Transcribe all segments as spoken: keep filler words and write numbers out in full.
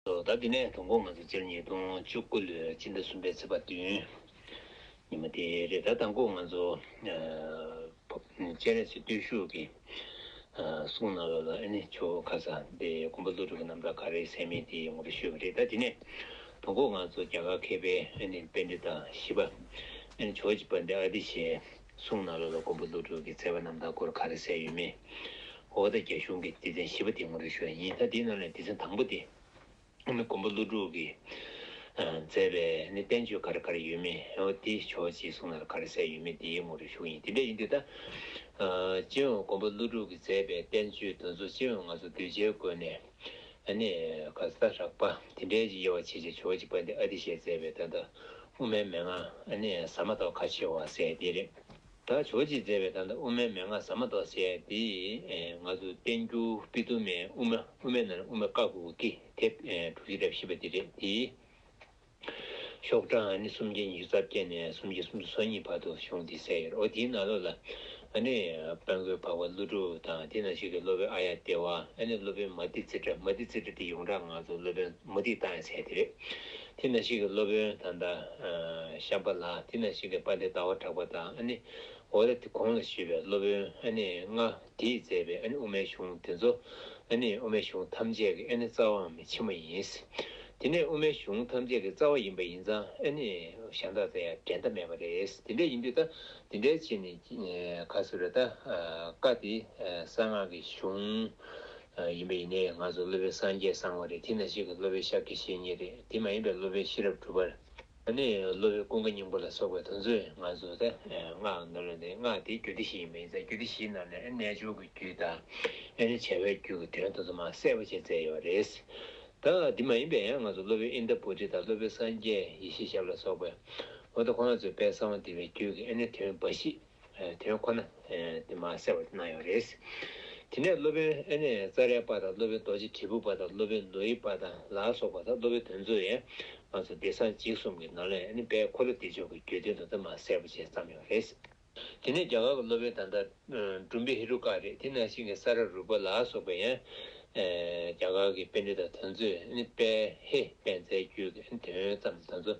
ད་དེ་ནས་དང་པོ་ང་ཚོ་སྤྱི་ལོ་ཉིས་སྟོང་བཅུ་དགུ་ལོའི་ཕྱི་ཟླ་གསུམ་པའི་ཚེས་པ་བདུན་ཉི་མ་དེ་རེད། ད་དང་པོ་ང་ཚོ་སྤྱན་རས་གཟིགས་བརྟུལ་ཞུགས་ཀྱི་གསུང་ནང་ལོགས་ལ་ཨ་ནི་ཇོ་བོ་ཁ་སང་དེ་མགོན་པོ་ཀླུ་སྒྲུབ་ཀྱི་རྣམ་ཐར་ག་རེ་གསན་མིན་དེ་ངོ་སྤྲོད་ཞུས་པ་རེད། ད་དེ་ནས་དང་པོ་ང་ཚོ་རྒྱ་གར་མཁས་པའི་ཨ་ནི་པཎྜི་ཏ་བཞི་པ་ཨ་ནི་ཇོ་བོ་རྗེ་དཔལ་ལྡན་ཨ་ཏི་ཤའི་གསུང་ནང་ལོགས་ལ་མགོན་པོ་ཀླུ་སྒྲུབ་ཀྱི་མཛད་པ་རྣམ་ཐར་སྐོར་ག་རེ་གསལ་ཡོད་མེད། འོ་ད་རྒྱ་གཞུང་གི་སྡེ་ཚན་བཞི་པ་དེ་ངོ་སྤྲོད་ཞུ་བ་ཡིན། ད་དེའི་ནང་ནས་སྡེ་ཚན་དང་པོ་དེ་ཨ་ནི་མགོན་པོ་ཀླུ་སྒྲུབ་ཀྱིས་མཛད་པའི་ནི་བསྟན་བཅོས་ག་རེ་ག་རེ་ཡོད་མེད། འོ་དེ་ཇོ་བོ་རྗེའི་གསུང་ནང་ལ་ག་རེ་གསལ་ཡོད་མེད་དེ་ངོ་སྤྲོད་ཞུ་བ་ཡིན། དེ་འདྲ་ཡིན་དུས་ད་སྤྱི་ཡོངས་མགོན་པོ་ཀླུ་སྒྲུབ་ཀྱིས་མཛད་པའི་བསྟན་བཅོས་དེ་ཚོ་སྤྱི་ཡོངས་ང་ཚོ་གདུལ་བྱའི་སྒོ་ནས་ཨ་ནི་ག་ས་རགས་པ་དེ་འདྲའི་ཅིག་དབྱེ་བ་ཕྱེ་བྱས་ཇོ་བོ་རྗེ་དཔལ་ལྡན་ཨ་ཏི་ཤས་མཛད་པའི་ད་ལྟ་དབུ་མའི་མན་ངག་ཨ་ནི་ཟ་མ་ཏོག་ཁ་ཕྱེ་བ་ཟེར་དེ་རེད། ད་ཇོ་བོ་རྗེས་མཛད་པའི་ད་ལྟ་དབུ་མའི་མན་ངག་ཟ་མ་ཏོག་ཟེར་དེ་ང་ཚོ་བསྟན་འགྱུར་སྤྱི་དུ་མའི་དབུ་མ་དབུ་མའི་ནང་ནས་དབུ་མ་བཀའ་དགུ་པོ་ཀི་དེབ་དྲུག་ཅུ་རེ་བཞི་པ་དེ་རེད། དེའི་ཤོག་གྲངས་ཨ་ནི་སུམ་བརྒྱ་ཉི་ཤུ་རྩ་བརྒྱད་ནས་སུམ་བརྒྱ་སུམ་ཅུ་སོ་གཉིས་བར་དུ་གཞུང་འདི་གསལ་ཡོད་རེད། འོ་དེའི་ནང་ལོགས་ལ་ཨ་ནི་དཔལ་མགོན་འཕགས་པ་ཀླུ་སྒྲུབ་དང་དེ་ནང་བཞིན་གྱི་སློབ་དཔོན་ཨཱརྱ་དེ་བ། ཨ་ནི་སློབ་དཔོན་མ་ཏི་ཙི་ཏྲ། མ་ཏི་ཙི་ཏྲ་དེ་ཡོངས་གྲགས་ང་ཚོ་སློབ་དཔོན་མུ་སྟེགས་བཏང་ཡ་ཟེར་དེ་རེད། དེ་ནང་བཞིན་གྱི་སློབ་དཔོན་ད་ལྟ་ཤམ་བྷ་ལ། དེ་ནང་བཞིན་གྱི་དཔལ་ལྡན་ཟླ་བ་གྲགས་པ་དང་ཨ་ནི་འོ་ད་དེ་གོང་ལ་ཞུས་པའི་སློབ་དཔོན་ཨ་ནི་ལྔ་དེས་མཛད་པའི་ཨ་ནི་དབུ་མའི་གཞུང་དེ་ཚོ་ཨ་ནི་དབུ་མའི་གཞུང་ཐམས་ཅད་ཀྱི་ཨ་ནི་རྩ་བའམ་ཕྱི་མོ་ཡིན། དེ་ནས་དབུ་མའི་གཞུང་ཐམས་ཅད་ཀྱི་རྩ་བ་ཡིན་པ་ཡིན་ཙང་ཨ་ནི་གཞན་དག་དང་ཡང་འགྲན་ཟླ་མེད་པ་རེད། དེ་འདྲ་ཡིན་དུས་ད་དེ་འདྲའི་ཕྱིར་ནི་ག་ཟེར་རེད། ད་བཀའ་དེ་གསང་སྔགས་ཀྱི་གཞུང་ཡིན་པ་ཡིན་ནའི་ང་ཚོ་སློབ་དཔོན་སངས་རྒྱས་གསང་བ་རེད། དེ་ནང་བཞིན་གྱི་སློབ་དཔོན་ཤཱཀྱ་བཤེས་གཉེན་རེད། དེ་མ་ཡིན་པའི་སློབ་དཔོན་ཤེས་རབ་གྲུབ་པ། ཨ་ནི་སློབ་དཔོན་ཀུན་དགའ་སྙིང་པོ་ལ་སོགས་པའི་དེ་ཚོས་ང་ཚོ་ད་སྔགས་ནང་ལ་ནི་སྔགས་དེ་རྒྱུད་སྡེ་བཞི་ཡིན་པ་ཡིན་ཙང་རྒྱུད་སྡེ་བཞིའི་ནང་ནས་རྣལ་འབྱོར་གྱི་རྒྱུད་དང་ཨ་ནི་བྱ་བའི་རྒྱུད་ཀྱི་དོན་དེ་ཚོ་མར་གསལ་པོ་བྱས་མཛད་ཡོད་རེད། ད་འདི་མ་ཡིན་པའི་ཡང་ང་ཚོ་སློབ་དཔོན་ཨིནྡྲ་བྷུ་ཏི་དང་སློབ་དཔོན་སངས་རྒྱས་ཡེ་ཤེས་ཞབས་ལ་སོགས་པའི་འོ་ད་ཁོང་རྣམ་ཚོས་དཔལ་གསང་བ་འདུས་པའི་རྒྱུད་ཀྱི་ཨ་ནི་དོན་འབའ་ཞིག་དོན་ཁོ་ན་དེ་མར་གསལ་བར་གནང་ཡོད་རེད། དེ་ནས་སློབ་དཔོན་ཨ་ནི་ཙཱ་རའི་པ་དང་སློབ་དཔོན་རྡོ་རྗེ་དྲིལ་བུ་པ་དང་སློབ་དཔོན་ནོ་ཡི་པ་དང་ལ་སོགས་པ་དང་སློབ་དཔོན་དེ་ཚོ་ཡང་ང་ཚོ་བདེ་གསང་འཇིགས་གསུམ་གྱི་ནང་ལས་ཨ་ནི་དཔལ་འཁོར་ལོ་བདེ་མཆོག་གི་རྒྱུད་དོན་དེ་ཚོ་མར་གསལ་པོ་བྱས་བརྩམས་ཡོད་རེད། དེ་ནས་རྒྱ་གར་གྱི་སློབ་དཔོན་ད་ལྟ་འབྲུམ་པའི་ཧེ་རུ་ཀ་རེད། དེ་ནང་བཞིན་གྱི་ས་ར་རུ་པ་ལ་སོགས་པ་ཡང་རྒྱ་གར་གྱི་པཎྜི་ཏ་དེ་ཚོས་ཨ་ནི་དཔལ་ཧེ་དཔལ་མཛད་རྒྱུད་ཀྱི་དོན་ཙམ་དེ་ཚོ་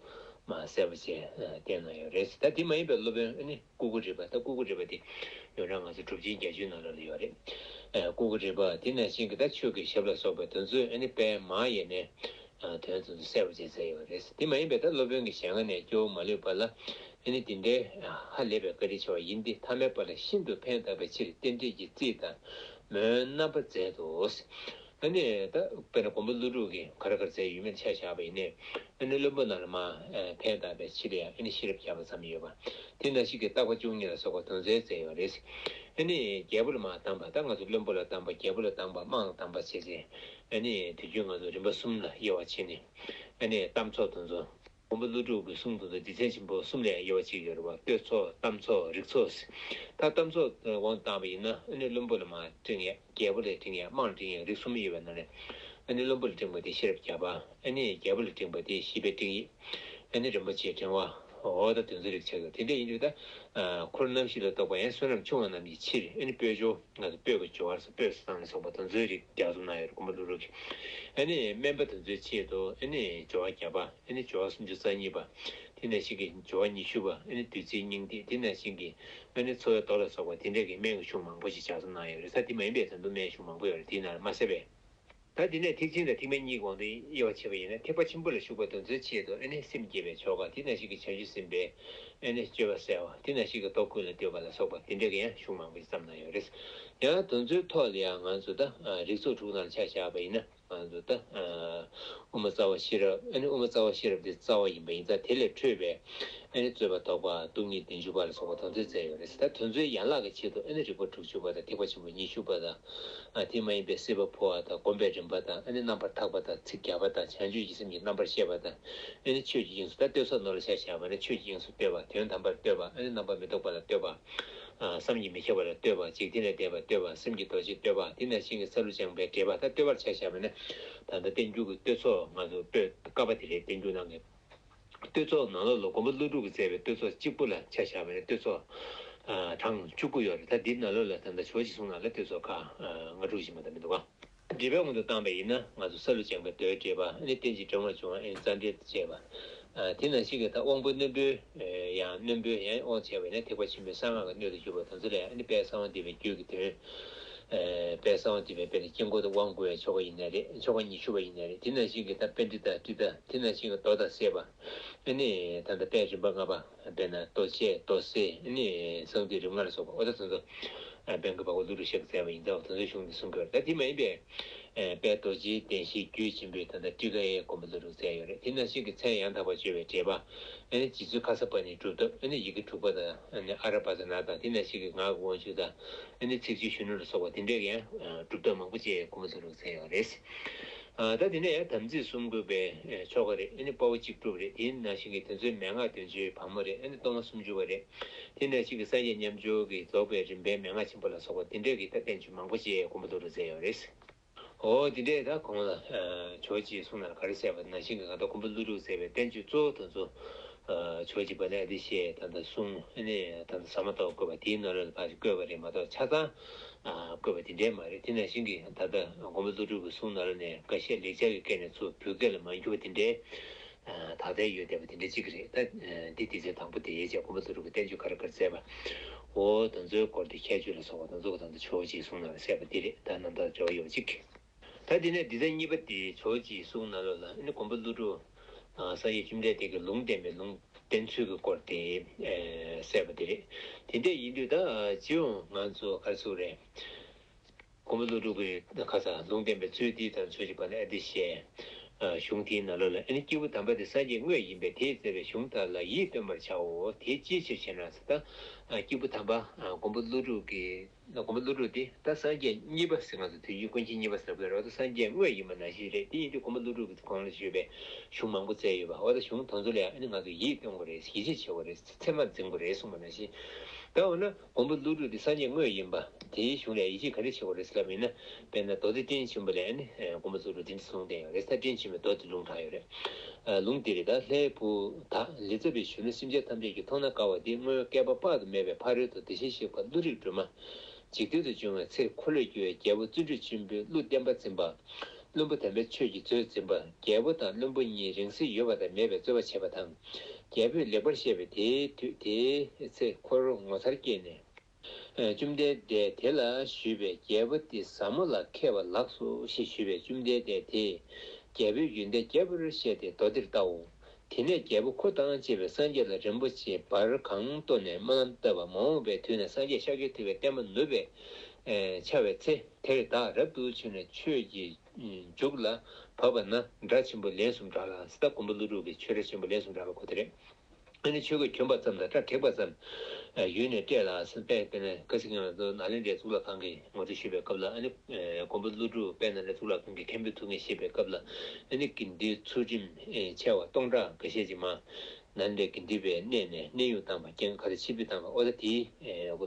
མར་གསལ་པོ་བྱས་བསྟན་གནང་ཡོད་རེད། ད་དེ་མ་ཡིན་པའི་སློབ་དཔོན་ཨ་ནི་ཀུ་ཀུ་རི་པ། ད་ཀུ་ཀུ་རི་པ་དེ་ཡོངས་གྲགས་ང་ཚོ་གྲུབ་ཆེན་བརྒྱད་ཅུའི་ནང་ལོགས་ལ་ཡོད་རེད། ཀུ་ཀུ་རི་པ་དེ་ནང་བཞིན་གྱི་ད་ཆོས་ཀྱི་ཞབས་ལ་སོགས་པ་དེ་ཚོས་ཨ་ནི་དཔལ་མ་ཡེ་ནས་དོན་དེ་ཚོ་གསལ་པོ་བྱས་མཛད་ཡོད་རེད། དེ་མ་ཡིན་པའི་ད་སློབ་དཔོན་གྱི་ཞལ་སྔ་ནས་སྐྱེ་བོ་མ་ལུས་པ་ལ་ཨ་ནི་དེ་འདྲའི་ཧ་ལས་པའི་བཀའ་དྲིན་ཆེ་བ་ཡིན་ཏེ། ཐ་མལ་པ་ལ་ཤིན་ཏུ་ཕན་བཏགས་པའི་ཕྱིར་རྟེན་འབྲེལ་གྱི་རྩིས་དང་མོའི་རྣམ་པ་མཛད་དོ། ཨ་ནི་ད་དཔེར་ན་མགོན་པོ་ཀླུ་སྒྲུབ་ཀྱིས་ག་རེ་ག་རེ་མཛད་ཡོད་མེད་ཆ་བཞག་པ་ཡིན་ནའི་ཨ་ནི་བློན་པོ་རྣམས་ལ་མར་ཕན་བཏགས་པའི་ཕྱིར་ཡང་ཨ་ནི་ཤེས་རབ་བརྒྱ་པ་བརྩམས་ཡོད་པ། དེ་ནང་བཞིན་གྱི་བརྟག་པ་བཅུ་གཉིས་ལ་སོགས་པ་དེ་ཚོ་མཛད་ཡོད་རེད། ཨ་ནི་རྒྱལ་པོ་ལ་མར་གདམས་པ། ད་ང་ཚོ་བློན་པོ་ལ་གདམས་པ། རྒྱལ་པོ་ལ་གདམས་པ། དམངས་ལ་གདམས་པ་བྱས་ཏེ་ཨ་ནི་དུས་རྒྱུན་ང་ཚོ་རིམ་པ་གསུམ་ལ་དབྱེ་བ་ཕྱེ་ནས་ཨ་ནི་གཏམ་ཚོགས་དེ་ཚོ། མགོན་པོ་ཀླུ་སྒྲུབ་ཀྱི་གསུང་དེ་ཚོ་སྡེ་ཚན་ཆེན་པོ་གསུམ་ལས་དབྱེ་བ་ཕྱེ་གི་ཡོད་རེད་བ། བསྟོད་ཚོགས། གཏམ་ཚོགས། རིགས་ཚོགས། ད་གཏམ་ཚོགས་དབང་བཏང་བ་ཡིན་ན་ཨ་ནི་བློན་པོ་ལ་མར་སྤྲིང་ཡས། རྒྱལ་པོ་ལ་སྤྲིང་ཡས། དམངས་ལ་སྤྲིང་ཡས། རིགས་གསུམ་ཡོད་པའི་ནང་ནས་ཨ་ནི་བློན་པོ་ལ་སྤྲིང་བ་དེ་ཤེས་རབ་བརྒྱ་པ། ཨ་ནི་རྒྱལ་པོ་ལ་སྤྲིང་བ་དེ་ཞི་བའི་སྤྲིང་ཡིག། ཨ་ནི་རིན་པོ་ཆེའི་ཕྲེང་བ། འོ་ད་དེ་ཚོ་རིགས་ཆགས་ཀྱི། དེ་འདྲ་ཡིན་དུས་ད་འཁོར་རྣམ་བཞི་ལ་གཏོགས་པ་ཡང་བསོད་ནམས་ཆུང་བ་རྣམས་ཀྱི་ཕྱིར་ཨ་ནི་སྤོས་སྦྱོར། ང་ཚོ་སྤོས་ཀྱི་སྦྱོར་བ་སོགས། སྤོས་སུ་བཏང་ལ་སོགས་པ་དེ་ཚོའི་རིགས་རྒྱ་མཚོ་ན་ཡོད་རེད། མགོན་པོ་ཀླུ་སྒྲུབ་ཀྱིས། ཨ་ནི་སྨན་པ་དེ་ཚོའི་ཆེད་དུ་ཨ་ནི་སྦྱོར་བ་བརྒྱ་པ། ཨ་ནི་སྦྱོར་བ་སུམ་ཅུ་རྩ་གཉིས་པ། དེ་ནང་བཞིན་གྱི་སྦྱོར་བ་ཉི་ཤུ་པ། ཨ་ནི་བདུད་རྩིའི་སྙིང་ཐིག། དེ་ནང་བཞིན་གྱི་ཨ་ནི་འཚོ་བའི་མདོ་ལ་སོགས་པ་དེ་འདྲ་གི་སྨན་གྱི་གཞུང་མང་པོ་ཞིག་རྒྱ་མཚོ་ན་ཡོད་རེད། ད་དེ་མ་ཡིན་པའི་ད་དུང་སྨན་གཞུང་མང་པོ་ཡོད་རེད། དེའི་ནང་ལ་མ་གསལ་བས། ད་དེ་ནས་ཐེག་ཆེན་དང་ཐེག་དམན་གཉིས་ཀྱི་དབང་དུ་དབྱེ་བ་ཕྱེ་བ་ཡིན་ན། ཐེག་པ་ཆེན་པོ་ལ་ཞུགས་པ་དེ་ཚོའི་ཆེད་དུ་ཨ་ནི་སེམས་བསྐྱེད་པའི་ཆོ་ག། དེ་ནང་བཞིན་གྱི་བྱང་ཆུབ་སེམས་དཔའི་ཨ་ནི་སྤྱོད་པ་གསལ་བ། དེ་ནང་བཞིན་གྱི་མདོ་ཀུན་ལ་བསྟོད་པ་ལ་སོགས་པ་དེ་འདྲ་གི་ཡང་གཞུང་མང་པོ་ཞིག་བརྩམས་གནང་ཡོད་རེད། ཡང་དེ་ཚོའི་ཐོག་ལ་ཡང་ང་ཚོ་ད་རིགས་ཚོགས་དྲུག་ནང་ལ་ཆ་བཞག་པ་ཡིན་ན། ང་ཚོ་ད་དབུ་མ་རྩ་བ་ཤེས་རབ། ཨ་ནི་དབུ་མ་རྩ་བ་ཤེས་རབ་དེ་རྩ་བ་ཡིན་པ་ཡིན་ཙང་། དེ་ལས་འཕྲོས་པའི་ཨ་ནི་རྩོད་པ་དོགས་པ། སྟོང་ཉིད་བདུན་ཅུ་པ་ལ་སོགས་པ་དེ་ཚོ་མཛད་ཡོད་རེད། ད་དེ་ཚོའི་ཡན་ལག་གི་ཆེད་དུ་ཨ་ནི་རིགས་པ་དྲུག་ཅུ་པ་དང་། ཐེག་པ་ཆེན་པོ་ཉི་ཤུ་པ་དང་། ཨ་དེ་མ་ཡིན་པའི་སྲིད་པ་འཕོ་བ་དང་། སྒོམ་པའི་རིམ་པ་དང་། ཨ་ནི་རྣམ་པར་ཐར་པ་དང་། ཚིག་བརྒྱ་པ་དང་། བྱང་ཆུབ་ཀྱི་སེམས་ཀྱི་རྣམ་པར་ཤེས་པ་དང་། ཨ་ནི་ཆོས་ཀྱི་དབྱིངས་སུ། ད་བསྟོད་ཚོགས་ནང་ལ་ཆ་བཞག་པ་ན་ཆོས་ཀྱི་དབྱིངས་སུ་བསྟོད་པ། དོན་དམ་པར་བསྟོད་པ། ཨ་ནི་རྣམ་པར་མི་རྟོག་པ་ལ་བསྟོད་པ། བསམ་གྱིས་མི་ཁྱབ་པ་ལ་བསྟོད་པ། འཇིག་རྟེན་ལས་འདས་པར་བསྟོད་པ། སེམས་ཀྱི་རྡོ་རྗེ་བསྟོད་པ། དེ་ནང་བཞིན་གྱི་སཱ་ལུ་ལྗང་པའི་འགྲེལ་པ། ད་བསྟོད་པར་ཆ་བཞག་པ་ན་ད་ལྟ་བསྟན་འགྱུར་གྱི་བསྟོད་ཚོགས་ང་ཚོ་པོད་ཀ་པ་དེ་རེད། བསྟན་འགྱུར་ནང་གི་བསྟོད་ཚོགས་ནང་ལོགས་ལ་མགོན་པོ་ཀླུ་སྒྲུབ་ཀྱིས་མཛད་པའི་བསྟོད་ཚོགས་གཅིག་པུ་ལ་ཆ་བཞག་པ་ན་བསྟོད་ཚོགས་གྲངས་བཅུ་དགུ་ཡོད་རེད། ད་འདིའི་ནང་ལོགས་ལ་ད་ལྟ་ཇོ་བོ་རྗེའི་གསུང་ནང་ལ་བསྟོད་ཚོགས་ཁག་ལྔ་དྲུག་ཞིག་མ་གཏོགས་མི་འདུག་ག་འགྲེལ་པའི་དབང་དུ་བཏང་བ་ཡིན་ན་ང་ཚོ་ས་ལུ་སྦྱངས་པའི་མདོའི་འགྲེལ་པ། ཨ་ནི་རྟེན་ཅིང་འབྲེལ་བར་འབྱུང་བ། ཨ་ནི་རྩ་འགྲེལ་དང་བཅས་པ། ཨ་དེ་ནང་བཞིན་གྱི་ད་དབང་པོ་རྣོན་པོའི་ཨེ་ཡང་རྣོན་པོའི་ཡང་དབང་བྱས་པ་ཡིན་ན་ཐེག་པ་ཆེན་པོའི་གསང་སྔགས་ཀྱི་སྣོད་དུ་གྱུར་པ་དེ་ཚོ་ལས། ཨ་ནི་དཔལ་གསང་བ་འདུས་པའི་རྒྱུད་ཀྱི་དོན། ཨེ་དཔལ་གསང་བ་འདུས་པའི་དཔེར་ན་དཀྱིལ་འཁོར་དུ་དབང་བསྐུར་བའི་ཆོ་ག་ཡིན་ནའི་རེད། ཆོ་ག་ཉི་ཤུ་པ་ཡིན་ནའི་རེད། དེ་ནང་བཞིན་གྱི་ད་པཎྜི་ཏ་ཏྲི་ཏ། དེ་ནང་བཞིན་གྱི་མདོ་དང་བཅས་པ། ཨ་ནི་ད་ལྟ་དཔལ་རིམ་པ་ལྔ་པ། དཔེར་ན་རྡོ་རྗེ་རྡོ་གསེར། ཨ་ནི་གསང་འདུས་རིམ་ལྔ་ལ་སོགས་པ། འོ་ད་དེ་ཚོ་ཨ་དཔལ་མགོན་འཕགས་པ་ཀླུ་སྒྲུབ་ཞབས་ཀྱིས་མཛད་པ་ཡིན་ཙང་དེ་ཚོའི་གཞུང་འདི་གསུང་གི་ཡོད་རེད། ད་དེ་མ་ཡིན་པའི་ཨ་དཔལ་རྡོ་རྗེ་གདན་བཞིའི་རྒྱུད་ཆེན་པོའི་ད་ལྟ་ཊཱི་ཀ་ཡི་མགོན་པོ་ཀླུ་སྒྲུབ་མཛད་ཡོད་རེད། དེ་ནང་བཞིན་གྱི་མཚན་ཡང་དག་པར་བརྗོད་པའི་འགྲེལ་པ། ཨ་ནི་རྗེ་བཙུན་ཁ་སརྤ་ཎིའི་སྒྲུབ་ཐབས། ཨ་ནི་ཡི་གེ་དྲུག་པ་དང་། ཨ་ནི་ཨ་ར་བཛྲ་ཎ་དང་། དེ་ནང་བཞིན་གྱི་ངག་གི་དབང་ཕྱུག་དང་། ཨ་ནི་ཚིག་བཅད་གཞོན་ནུ་ལ་སོགས་པ་དེ་འདྲའི་ཡང་སྒྲུབ་ཐབས་མང་པོ་ཅིག་མགོན་པོ་ཀླུ་སྒྲུབ་མཛད་ཡོད་རེད། ཨ་ད་དེ་ནས་ཡང་དམ་ཚིག་གསུམ་བཀོད་པའི་ཨེ་ཆོ་ག་རེད། ཨ་ནི་དཔའ་བོ་གཅིག་སྒྲུབ་རེད། དེ་ནང་བཞིན་གྱི་དེ་ཚོའི་མན་ངག་བདུན་ཅུའི་བ་མོ་རེད། ཨ་ནི་གཏོར་མ་སུམ་ཅུ་པ་རེད། དེ་ནང་བཞིན་གྱི་སངས་རྒྱས་མཉམ་སྦྱོར་གྱི་རྫོགས་པའི་རིམ་པའི་མན་ངག་ཆེན་པོ་ལ་སོགས་པ་དེ་འདྲའི་གི་ད་བསྟན་བཅོས་མང་པོ་ཅིག་མགོན་པོ་ཀླུ་སྒྲུབ་མཛད་ཡོད་རེད། འོ་དེ་འདྲས་ད་གོང་ལ་ཨ་ཇོ་བོ་རྗེས་གསུངས་ནང་ལ་ག་རེ་ཟེར་བ་ནང་བཞིན་གྱི་ང་ཚོ་མགོན་པོ་ཀླུ་སྒྲུབ་ཟེར་བའི་བསྟན་བཅོས་གཙོ་བོ་དེ་ཚོ། ཨ་ཇོ་བོ་རྗེ་པཱ་ལི་ཨ་ཏི་ཤས་ད་ལྟ་གསུང་། ཨ་ནི་ད་ལྟ་ཟ་མ་ཏོག་བཀོད་པ་དེའི་ནང་ལ་ཕར་བཀོད་པ་རེད་མ་གཏོགས་ཆ་ཚང་ཨ་བཀོད་པ་དེ་འདྲས་མ་རེད། དེ་ནང་བཞིན་གྱི་ད་ལྟ་མགོན་པོ་ཀླུ་སྒྲུབ་ཀྱི་གསུང་ནང་ལ་ནས་འགའ་ཤས་ལེགས་སྦྱར་གྱི་སྐད་ནས་ཚུར་བོད་སྐད་ལ་མ་འགྱུར་བ་དེ་འདྲས་ཨ་དག་ཐེར་ཡོད་བསྡད་པ་དེ་འདྲས་གཅིག་རེད། ད་ཨ་འདི་དུས་ཚོད་དང་པོ་དེ་ཡས་བྱས་མགོན་པོ་ཀླུ་སྒྲུབ་ཀྱི་བསྟན་བཅོས་ག་རེ་ག་རེ་མཛད་པ། འོ་དེ་ཚོའི་སྐོར་དེ་ཁྱད་ཆོས་ལ་སོགས་པ་དེ་ཚོ་གི་ད་ལྟ་ཇོ་བོ་རྗེས་གསུང་ནང་ལ་གསལ་བ་འདི་རེད། ད་རྣམ་ཐར་འབྲེལ་བ་ཡོད་པ་གཅིག་ད་དེ་ནས་འདི་ཚན་གཉིས་པ་དེ་ཇོ་བོ་རྗེས་གསུང་ནང་ལོགས་ལ། ཨ་ནི་མགོན་པོ་ཀླུ་སྒྲུབ་ཨ་སངས་རྒྱས་བཅོམ་ལྡན་འདས་ཀྱི་ལུང་བསྟན་པའི་ལུང་བསྟན་ཚུལ་གྱི་སྐོར་དེ་ཨེ་གསལ་བ་དེ་རེད། དེ་འདྲ་ཡིན་དུས་ད་སྤྱི་ཡོངས་ང་ཚོ་ག་རེ་ཟེར་དགོས་རེད། མགོན་པོ་ཀླུ་སྒྲུབ་ཀྱི་ཁ་སང་ལུང་བསྟན་པའི་ཚུལ་དེ་དང་ཇོ་བོ་རྗེ་པཱ་ལི་ཨ་ཏི་ཤའི་ཨ་གཞུང་དེའི་ནང་ལོགས་ལ། ཨ་ནི་སྐྱེས་བུ་དམ་པ་དེ་སངས་རྒྱས་དངོས་ཡིན་པས་དེས་མཛད་པའི་གཞུང་དག་ལ་ཡིད་རྟོན་པར་བྱའོ། དེ་ཅིའི་ཕྱིར་ཞེ་ན་ཟེར། ད་ཨ་སྐྱེས་བུ་དམ་པ་ཨ་མགོན་པོ་ཀླུ་སྒྲུབ་ཀྱི་མགོན་པོ་ཀླུ་སྒྲུབ་དེ་ད་སངས་རྒྱས་གཉིས་པ་ཟེར། ང་ཚོ་དུས་རྒྱུན་ཀུན་མཁྱེན་གཉིས་པ་ཟེར་བ་རེད། འོ་ད་སངས་རྒྱས་དངོས་ཡིན་པ་ནང་བཞིན་རེད། དེ་ཡིན་དུས་མགོན་པོ་ཀླུ་སྒྲུབ་ཀྱི་གོང་ལ་བརྗོད་པའི་གཞུང་མང་པོ་བསྩལ་ཡོད་པ། འོ་ད་གཞུང་དེ་ཚོ་ལ་ཡང་ཨ་ནི་ང་ཚོ་ཡིད་རྟོན་དགོས་རེད། ཡིད་ཆེས་བྱེད་དགོས་རེད། ཚད་མར་འཛིན་དགོས་རེད་གསུངས་པ་ནང་བཞིན། ད་འོ་ན་མགོན་པོ་ཀླུ་སྒྲུབ་དེ་སངས་རྒྱས་དངོས་ཡིན་པ་དེའི་གཞུང་ལ་ཡིད་ཆེས་ག་འདྲ་བྱེད་དགོས་རེད་ཟེར་ལབ་ཡིན་ན། དཔེར་ན་མདོ་སྡེ་སྤྲིན་ཆེན་པོ་ལ་ཨ་ནི་མགོན་པོ་ཀླུ་སྒྲུབ་དེ་འདྲ་གསུངས་བསྡད་ཡོད་རེད། ད་སྤྲིན་ཆེན་པོའི་མདོ་དེ་ལུང་དྲངས་ཡོད་རེད། ལུང་དེ་རེད། ད་ལྷའི་བུ་དག་ལི་ཙྪ་བའི་གཞོན་ནུ་སེམས་ཅན་ཐམས་ཅད་ཀྱིས་མཐོང་ན་དགའ་བ་དེ་སྔོན་བསྐལ་པ་དཔག་ཏུ་མེད་པའི་ཕ་རོལ་ཏུ་དེ་བཞིན་གཤེགས་པ་ཀླུ་རིགས་སྒྲོལ་མ། འཇིག་རྟེན་དུ་བྱུང་བའི་ཚེ་འཁོར་ལོས་སྒྱུར་བའི་རྒྱལ་པོ་བརྩོན་འགྲུས་ཆེན་པོས་ཀླུ་བསྟན་པ་འཛིན་པ། བློན་པོ་དམ་པའི་ཆོས་ཀྱི་མཛོད་འཛིན་པ། རྒྱལ་པོ་དང་བློན་པོ་གཉིས་རིང་བསྲེལ་ཡོད་པ་དང་མེད་པའི་རྩོད་པ་བྱེད་པ་དང་། རྒྱལ་པོས་ལེགས་པར་བཤད་པས་དེའི་དུས་དེའི་ཚེ་འཁོར་ངོ་མཚར་སྐྱེས་ནས། བཅོམ་ལྡན་འདས་དེ་ལ་ཞུས་པས། རྒྱལ་པོ་འདི་ཟབ་མོ་ལ་མཁས་པ་ལགས་སོ་ཞེས་ཞུས་པས། བཅོམ་ལྡན་འདས་དེས་རྒྱལ་པོའི་ཡོན་ཏན་རྒྱས་པར་བཤད་དེ་མདོ་འདིར་བལྟའོ། དེ་ནས་རྒྱལ་པོ་འཁོར་དང་བཅས་པས་སངས་རྒྱས་ལ་རིན་པོ་ཆེའི་འབར་གང་བསྟོད་ནས་སྨོན་ལམ་བཏབ་པ། མ་འོངས་པའི་དུས་ན་སངས་རྒྱས་ཤཱཀྱ་ཐུབ་པའི་བསྟན་པ་ནུབ་པའི་ཨེ་འཆར་བའི་ཚེ་དེར་བདག་རབ་ཏུ་བྱུང་ནས་ཆོས་ཀྱི་མཇུག་ལ་བབ་པ་ན་སྒྲ་ཆེན་པོ་ལན་གསུམ་བསྒྲགས་ལ། ད་མགོན་པོ་ཀླུ་སྒྲུབ་ཀྱིས་ཆོས་སྒྲ་ཆེན་པོ་ལན་གསུམ་བསྒྲགས་པ་ཁོ་དེ་རེད། ཨ་ནི་ཆོས་གོས་གྱོན་པ་ཙམ་དང་སྐྲ་བྲེགས་པ་ཙམ། ཡུལ་ནས་བསྐྲད་ལ། དཔལ་དཔེར་ན་ཁ་སང་ང་ཚོ་ནཱ་ལེནྡྲའི་གཙུག་ལག་ཁང་གི་ངོ་སྤྲོད་ཞུས་པའི་སྐབས་ལ། ཨ་ནི་མགོན་པོ་ཀླུ་སྒྲུབ་དཔལ་ནཱ་ལེནྡྲའི་གཙུག་ལག་ཁང་གི་མཁན་པོའི་ཐུགས་འགན་བཞེས་པའི་སྐབས་ལ། ཨ་ནི་དགེ་འདུན་ཚུལ་ཁྲིམས་ཆེ་བ་སྟོང་ཕྲག་འགའ་ཤས་ཅིག་མར་ནཱ་ལེནྡྲའི་དགེ་འདུན་པའི་གནས་ནས་གནས་དབྱུང་བཏང་བ། སྐྱེངས་ཁ་ལ་ཆིབས་བསྒྱུར་བཏང་བ། ཨོ་ད་དེའི་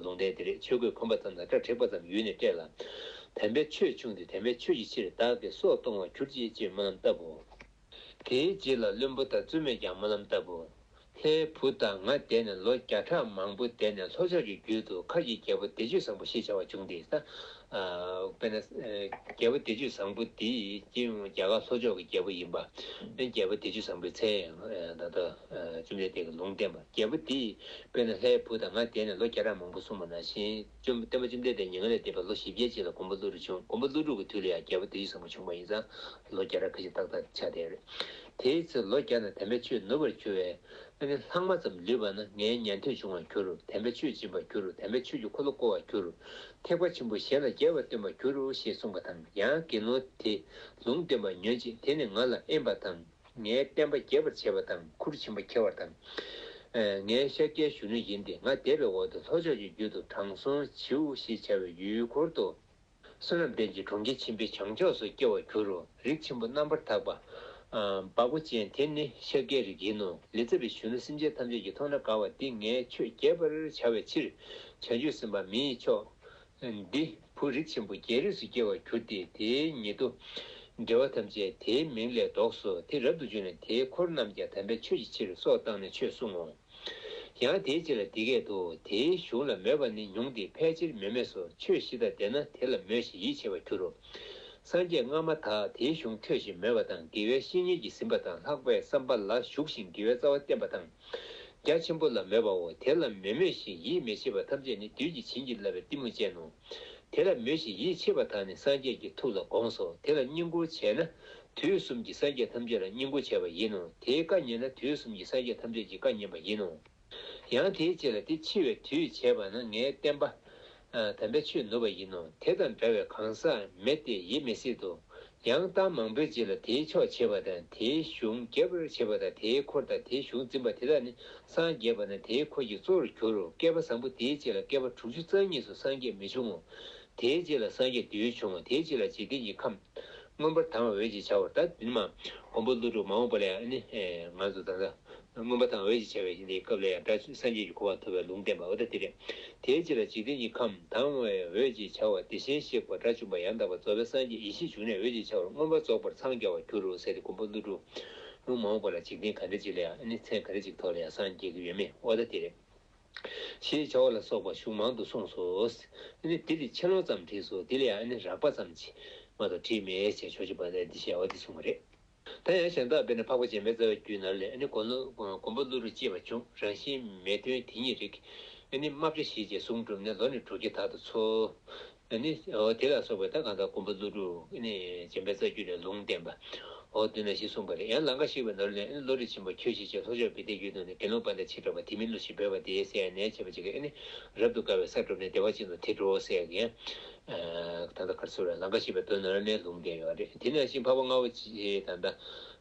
ལུང་བསྟན་དེ་རེད། ཆོས་གོས་གོན་པ་ཙམ་དང་སྐྲ་བྲེགས་པ་ཙམ། ཡུལ་ནས་བསྐྲད་ལ། དམ་པའི་ཆོས་ཕྱུང་སྟེ་དམ་པའི་ཆོས་ཀྱི་ཕྱིར་བདག་གི་སྲོག་གཏོང་བར་གྱུར་ཅིག་ཅེས་སྨོན་ལམ་བཏབ་བོ། དེའི་རྗེས་ལ་བློན་པོ་དང་བཙུན་མོས་ཀྱང་སྨོན་ལམ་བཏབ་བོ། ལྷའི་བུ་དག་ང་འདས་ནས་ལོ་བརྒྱ་ཕྲག་མང་པོ་འདས་ནས་ལྷོ་ཕྱོགས་ཀྱི་རྒྱུད་དུ་མཁར་གྱི་རྒྱལ་པོ་བདེ་སྤྱོད་བཟང་པོ་ཞེས་བྱ་བ་བྱུང་སྟེ། ད་དཔེར་ན་རྒྱལ་པོ་བདེ་སྤྱོད་བཟང་པོ་འདི་སྤྱི་ཡོངས་རྒྱ་གར་ལྷོ་ཕྱོགས་ཀྱི་རྒྱལ་པོ་ཡིན་པ། རྒྱལ་པོ་བདེ་སྤྱོད་བཟང་པོའི་མཚན་ཡང་ད་ལྟ་བཅོམ་ལྡན་འདས་ཀྱིས་ལུང་བསྟན་པ། རྒྱལ་པོ་འདི་དཔེར་ན་ལྷའི་བུ་དང་ང་འདས་ནས་ལོ་བརྒྱ་ཕྲག་མང་པོ་གསུངས་པ་ནང་བཞིན། བཅོམ་སྟོན་པ་བཅོམ་ལྡན་འདས་མྱ་ངན་ལས་འདས་པའི་ལོ་བཞི་བརྒྱའི་རྗེས་ལ་མགོན་པོ་ཀླུ་སྒྲུབ་བྱུང་། མགོན་པོ་ཀླུ་སྒྲུབ་ཀྱི་དུས་ལ་ཡང་རྒྱལ་པོ་བདེ་སྤྱོད་བཟང་པོ་བྱུང་བ་ཡིན་ཙང་ལོ་བརྒྱ་ཕྲག་ཁ་ཤས་ཏག་ཏག་ཆགས་བསྡད་རེད། དེའི་ཚེ་ལོ་བརྒྱ་ན་དམ་པའི་ཆོས་ནུབ་པར་གྱུར་བས། ཨ་ནི་ལྷག་མ་ཙམ་ལུས་པ་ན་ངའི་ཉན་ཐོས་འབྱུང་བར་འགྱུར་རོ། དམ་པའི་ཆོས་སྦྱིན་པར་འགྱུར་རོ། དམ་པའི་ཆོས་ཀྱི་འཁོར་ལོ་བསྐོར་བར་འགྱུར་རོ། ཐེག་པ་ཆེན་པོ་གཞན་ལ་རྒྱས་པར་སྟོན་པར་འགྱུར་རོ་ཞེས་གསུངས་པ་དང་། ཡང་དགེ་སློང་དེ་ལུང་བསྟན་པ་ཉོན་ཅིག་དེ་ནི་ང་ལ་དབེན་པ་དང་། ངའི་བསྟན་པ་རྒྱས་པར་བྱེད་པ་དང་། ཁུར་ཆེན་པོ་འཁྱེར་བ་དང་། ཨ་ངའི་ཤཱཀྱའི་གཞོན་ནུ་ཡིན་ཏེ། ང་འདས་པའི་འོག་ཏུ་ལྷོ་ཕྱོགས་ཀྱི་རྒྱུད་དུ་དྲང་སྲོང་བྱིའུ་ཞེས་བྱ་བའི་ཡུལ་འཁོར་དུ། བསོད་ནམས་ལྡན་ཅིང་གྲོང་ཁྱེར་ཆེན་པོའི་བྱང་ཕྱོགས་སུ་སྐྱེ་བར་འགྱུར་རོ། རིགས་ཆེན་པོ་རྣམ་པར་དག་པ། ཨ་འབའ་པོ་ཅན་དེ་ནི་ཤཱཀྱའི་རིགས་ཡིན་ནོ། ལི་ཙྪ་བའི་གཞོན་ནུ་སེམས་ཅན་ཐམས་ཅད་ཀྱིས་མཐོང་ན་དགའ་བ་འདི་ངས་ཆོས་རྒྱས་པར་བྱ་བའི་ཕྱིར། བྱང་ཆུབ་སེམས་དཔའ་མི་ཡི་མཆོག་འདི་བུ་རིགས་ཆེན་པོ་རྒྱལ་རིགས་སུ་སྐྱེ་བར་གྱུར་ཏེ། དེའི་ཉེ་དུ་འབྲེལ་བ་ཐམས་ཅད་དེའི་མིང་ལས་བཟློགས་སོ། དེ་རབ་ཏུ་བྱུང་ནས་དེའི་འཁོར་རྣམས་ཀྱང་དམ་པའི་ཆོས་ཀྱི་ཕྱིར་སྲོག་བཏང་ནས་ཆོས་གསུང་ངོ་། ཡང་དེའི་རྗེས་ལ་འདི་སྐད་དུ། དེའི་གཞུང་ལ་མོས་པ་ནི་ཉུང་སྟེ་ཕལ་ཆེར་མོས་མོས་སོ། ཆོས་ཞི་དང་ལྡན་ན་དེ་ལ་མོས་ཤིང་ཡིད་ཆེས་པར་འགྱུར་རོ། སངས་རྒྱས་སྔ་མ་དག་དེའི་གཞུང་ཐོས་ཤིང་མོས་པ་དང་། དགེ་བའི་བཤེས་གཉེན་གྱིས་ཟིན་པ་དང་། ལྷག་པའི་བསམ་པ་ལ་ཞུགས་ཤིང་དགེ་བའི་རྩ་བ་བསྟེན་པ་དང་། རྒྱ་ཆེན་པོ་ལ་མོས་པའོ། དེ་ལ་མི་མོས་ཤིང་ཡིད་མི་ཆེས་པ་ཐམས་ཅད་ནི་བདུད་ཀྱིས་བྱིན་གྱིས་བརླབས་པའི་གཏི་མུག་ཅན་ནོ། དེ་ལ་མོས་ཤིང་ཡིད་ཆེས་པ་དག་ནི་སངས་རྒྱས་ཀྱི་ཐུགས་ལ་དགོངས་སོ། དེ་ལ་བསྙེན་བཀུར་བྱས་ན་དུས་གསུམ་གྱི་སངས་རྒྱས་ཐམས་ཅད་ལ་བསྙེན་བཀུར་བྱས་པ་ཡིན་ནོ། དེའི་བཀའ་ཉན་ན་དུས་གསུམ་གྱི་སངས་རྒྱས་ཐམས་ཅད་ཀྱི་བཀའ་ཉན་པ་ཡིན་ནོ། ཡང་དེའི་རྗེས་ལ་དེ་འཆི་བའི་དུས་བྱས་པ་ན་ངའི་བསྟན་པ། ཨ། དམ་པའི་ཆོས་ནུབ་པ་ཡིན་ནོ། དེ་དང་འདྲ་བའི་གང་ཟག་མེད་དེ་ཡིད་མི་སྲིད་དོ། ཡང་ལྟ་མང་པོའི་རྗེས་ལ་དེའི་ཕྱོགས་བྱེད་པ་དང་། དེའི་གཞུང་རྒྱས་པར་བྱེད་པ་དང་། དེའི་འཁོར་དང་། དེའི་གཞུང་འཛིན་པ་དེ་དག་ནི་སངས་རྒྱས་པ་ན་དེའི་འཁོར་གྱི་གཙོ་བོར་འགྱུར་རོ། བསྐལ་པ་བཟང་པོ་དེའི་རྗེས་ལ་བསྐལ་པ་དྲུག་ཅུ་རྩ་གཉིས་སུ་སངས་རྒྱས་མི་འབྱུང་ངོ་། དེའི་རྗེས་ལ་སངས་རྒྱས་བདུད་འབྱུང་ངོ་། དེའི་རྗེས་ལ་འཇིག་རྟེན་གྱི་ཁམས་མངོན་པར་དང་བ་འོད་ཅེས་བྱ་བར། ད་འདི་ནི་མ་མགོན་པོ་ཀླུ་སྒྲུབ་མ་འོངས་པ་ལ་ཡང་ནི་ཨེ་ང་ཚོ་ད་ལྟ་མངོན་པ་དང་བ་འོད་ཅེས་བྱ་བའི་འདིའི་སྐབས་ལ་ཡང་སྒྲ་སངས་རྒྱས་ཀྱི་གོ་འཕང་ཐོབ་པའི་ལུང་བསྟན་པ་འོ་ད་དེ་རེད། དེའི་རྗེས་ལ་འཇིག་རྟེན་གྱི་ཁམས་དང་བའི་འོད་ཅེས་བྱ་བ་དེ་བཞིན་གཤེགས་པ་དགྲ་བཅོམ་པ་ཡང་དག་པར་རྫོགས་པའི་སངས་རྒྱས་ཡེ་ཤེས་འབྱུང་གནས་འོད་ཅེས་བྱ་བར་མངོན་པར་རྫོགས་པར་འཚང་རྒྱ་བར་འགྱུར་རོ་ཟེར་ཏེ་མགོན་པོ་ཀླུ་སྒྲུབ་མ་འོངས་པ་ལ་འཇིག་རྟེན་ག་འདྲ་ཅིག་ལ་ཡང་ནི་མཚན་ག་འདྲ་ཅིག་ཐོག་ལ་ཡང་སངས་རྒྱས་ཀྱི་ཡོད་མེད་འོ་ད་དེ་རེད། ཞེས་བྱ་བ་ལ་སོགས་པ་གཞུང་མང་དུ་གསུངས་སོ། ཨ་ནི་འདི་ལས་ཆེ་ལོང་ཙམ་བྲིས་སོ། འདི་ལས་ཨ་ནི་རགས་པ་ཙམ་ཅིག་མ་གཏོགས་བྲིས་མེད་ཅེས་ཇོ་བོ་རྗེ་དཔལ་ལྡན་འདི་ཞེས་པ་འདི་གསུངས་པ་རེད། ད་ཡང་གཞན་དག་དཔེར་ན་འཕགས་པ་འཇམ་དཔལ་རྩ་བའི་རྒྱུད་ནང་ལས་ཨ་ནི་མགོན་ལོ་མགོན་པོ་ཀླུ་སྒྲུབ་ཅེས་པ་བྱུང་། རང་བཞིན་མེད་དོན་དེ་ཉིད་རིག་ཨ་ནི་རྨ་བྱ་བཞི་བཅས་གསུང་གྲུབ་ནས་ལོ་ནི་དྲུག་བརྒྱ་དག་ཏུ་འཚོ། ཨ་ནི་འོ་དེ་ལ་སོགས་པའི་ད་གང་ལྟར་མགོན་པོ་ཀླུ་སྒྲུབ་ཨ་ནི་འཇམ་དཔལ་རྩ་རྒྱུད་ནས་ལུང་བསྟན་པ། འོ་དེ་ནང་བཞིན་གསུངས་པ་རེད། ཡང་ལང་ཀ་གཤེགས་པའི་ནང་ལས་ཨ་ནི་བློ་རིག་ཆེན་པོ་ཁྱོད་ཤེས་བྱ་ལྷོ་ཕྱོགས་བེ་ཏའི་ཡུལ་དུ་ནི་དགེ་སློང་དཔལ་ལྡན་ཆེས་གྲགས་པ་དེ་མིང་ཀླུ་ཞེས་འབོད་པ་དེའི་སྲས་ནས་བྱས་པ་ཅིག་གིས་ཨ་ནི་རབ་ཏུ་དགའ་བའི་ས་བསྒྲུབས་ནས་བདེ་བ་ཅན་དུ་དེད་འགྲོ་ཟེར་ཡང་ད་ལྟ་ག་རེ་ཟེར་རེད། ལང་ཀ་གཤེགས་པའི་མདོ་ནང་ལས་ལུང་བསྟན་ཡོད་རེད། དེ་ནང་བཞིན་འཕགས་པ་རྔ་བོ་ཆེ་ད་ལྟ་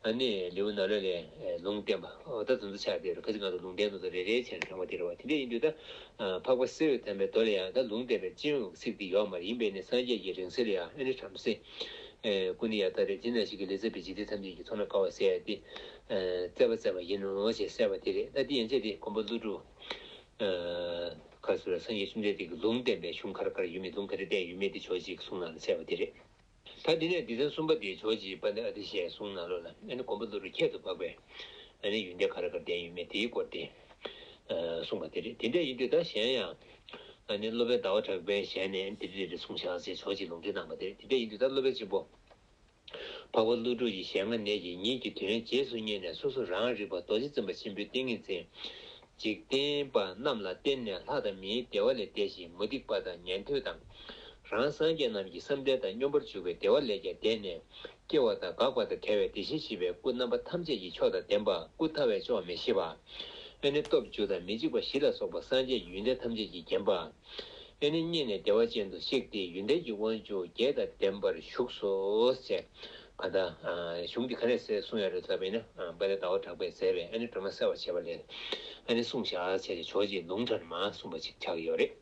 ཨ་ནི་ལེའུ་ནང་ལས་ལས་ལུང་བསྟན་པ་འོ་ད་དེ་ཚོ་ཆགས་བསྡད་རེད། ཁ་ཅིག་ང་ཚོ་ལུང་བསྟན་དེ་ཚོ་རེ་རེ་བྱས་ནས་དྲངས་པ་དེ་རེད་བ། དེ་འདྲ་ཡིན་དུས་ད་འཕགས་པ་བསིལ་བའི་དམ་པའི་མདོ་ལ་ཡང་ད་ལུང་བསྟན་པའི་སྤྱི་ཡོངས་ཀྱི་ཚིག་འདི་ཡོད་མ་རེད། ཡིན་པས་ནི་སངས་རྒྱས་ཀྱི་རིང་བསྲེལ་ལ་ཡང་ཨ་ནི་བྲམ་ཟེ་ཀུན་ཏུ་ཡ་མཐའ་རེད། དེ་ནང་བཞིན་གྱི་ལས་མཛད་པའི་འཇིག་རྟེན་ཐམས་ཅད་ཀྱི་ཚོགས་རྣམས་དགའ་བ་ཟེར་ཡ་དེ་བསྩལ་པ་བསྩལ་བ་ཡིན་ནོ་ཞེས་གསལ་བ་དེ་རེད། ད་དེ་ཡན་ཆད་དེ་མགོན་པོ་ཀླུ་སྒྲུབ་ག་ཟེར་སངས་རྒྱས་བཅོམ་ལྡན་འདས་ཀྱི་ལུང་བསྟན་པའི་གཞུང་ག་རེ་ག་རེ་ཡོད་མེད། ལུང་ག་རེ་བསྟན་ཡོད་མེད་དེ་ཇོ་བོ་རྗེ་གི་གསུང་ནང་ལ་གསལ་བ་དེ་རེད། ད་འདི་ནས་སྡེ་ཚན་གསུམ་པ་དེ་ཇོ་བོ་རྗེ་དཔལ་ལྡན་ཨ་ཏི་ཤའི་གསུང་ནང་ལོགས་ལ་ཨ་ནི་མགོན་པོ་ཀླུ་སྒྲུབ་ཁྱད་དུ་འཕགས་པའི་ཨ་ནི་ཡོན་ཏན་ག་རེ་ག་རེ་ལྡན་ཡོད་མེད་དེའི་སྐོར་དེ་གསུངས་པ་དེ་རེད། དེ་འདྲ་ཡིན་དུས་ད་གཞན་ཡང་ཨ་ནི་སློབ་དཔོན་ཟླ་བ་གྲགས་པའི་ཞལ་ནས་དེ་འདྲ་རེ་གསུངས་བཞག་ཅེས་ཇོ་བོ་རྗེ་ལུང་འདྲེན་གནང་བ་དེ་རེད། དེ་འདྲ་ཡིན་དུས་ད་སློབ་དཔོན་ཆེན་པོ་འཕགས་པ་ཀླུ་སྒྲུབ་ཀྱི་ཞལ་སྔ་ནས་ཀྱི་ཉིད་ཀྱི་དོན་རྗེས་སུ་བརྙེས་ནས་སོ་སོ་རང་རིག་པ་རྡོ་རྗེ་འཛིན་པ་ཆེན་པོའི་ཏིང་ངེ་འཛིན། འཇིག་རྟེན་པ་རྣམས་ལ་བརྟེན་ནས་ལྷ་དང་མིའི་བདེ་བ་ལས་འདས་ཤིང་མུ་སྟེགས་པ་དང་ཉན་ཐོས་དང་། རང་སངས་རྒྱས་རྣམས་ཀྱི་བསམ་གཏན་དང་སྙོམས་པར་འཇུག་པའི་བདེ་བ་ལས་ཀྱང་འདས་ནས། སྐྱེ་བ་དང་འགག་པ་དང་བྲལ་བའི་དེ་བཞིན་གཤེགས་པའི་སྐུ་རྣམ་པ་ཐམས་ཅད་ཀྱི་མཆོག་དང་ལྡན་པ་སྐུ་ཐ་བས་བཅོམ་མི་ཤེས་པ། ཨེ་ནི་སྟོབས་བཅུ་དང་མི་འཇིགས་པ་བཞི་ལ་སོགས་པ་སངས་རྒྱས་ཀྱི་ཡོན་ཏན་ཐམས་ཅད་ཀྱིས་བརྒྱན་པ། ཨེ་ནི་བརྙེས་ནས་བདེ་བ་ཅན་དུ་གཤེགས་ཏེ་ཡོན་ཏན་གྱི་དབང་ཕྱུག་བརྒྱད་དང་ལྡན་པར་བཞུགས་སོ་ཞེས། ག་ད་གཞུང་འདི་ག་ནས་གསལ་གསུངས་ཡོད་རེད་ལབ་པ་ཡིན་ན་དཔལ་ལྡན་ཟླ་བ་གྲགས་པས་མཛད་པའི་ཨ་ནི་སྒྲོན་མ་གསལ་བར་བྱེད་པ་ལས་ཨ་ནི་གསུངས་བཞག་བྱས་ཏེ་ཇོ་བོ་རྗེས་ལུང་དྲངས་མ་གསུངས་པ་ཅིག་ཆགས་ཀྱི་ཡོད་རེད།